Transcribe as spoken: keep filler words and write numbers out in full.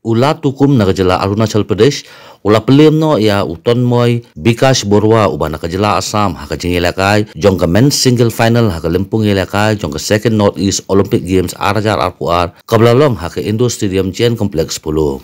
U Lad Tukum na ka jylla Arunachal Pradesh u la pynliem noh ïa u Tanmoy Bikash Baruah uba na ka jylla Assam ha ka jingïalehkai jong ka men's single final ha ka lympung ïalehkai jong ka Second North East Olympic Games ar hajar arphew ar kaba la long ha ka Indoor Stadium Jain Complex Polo.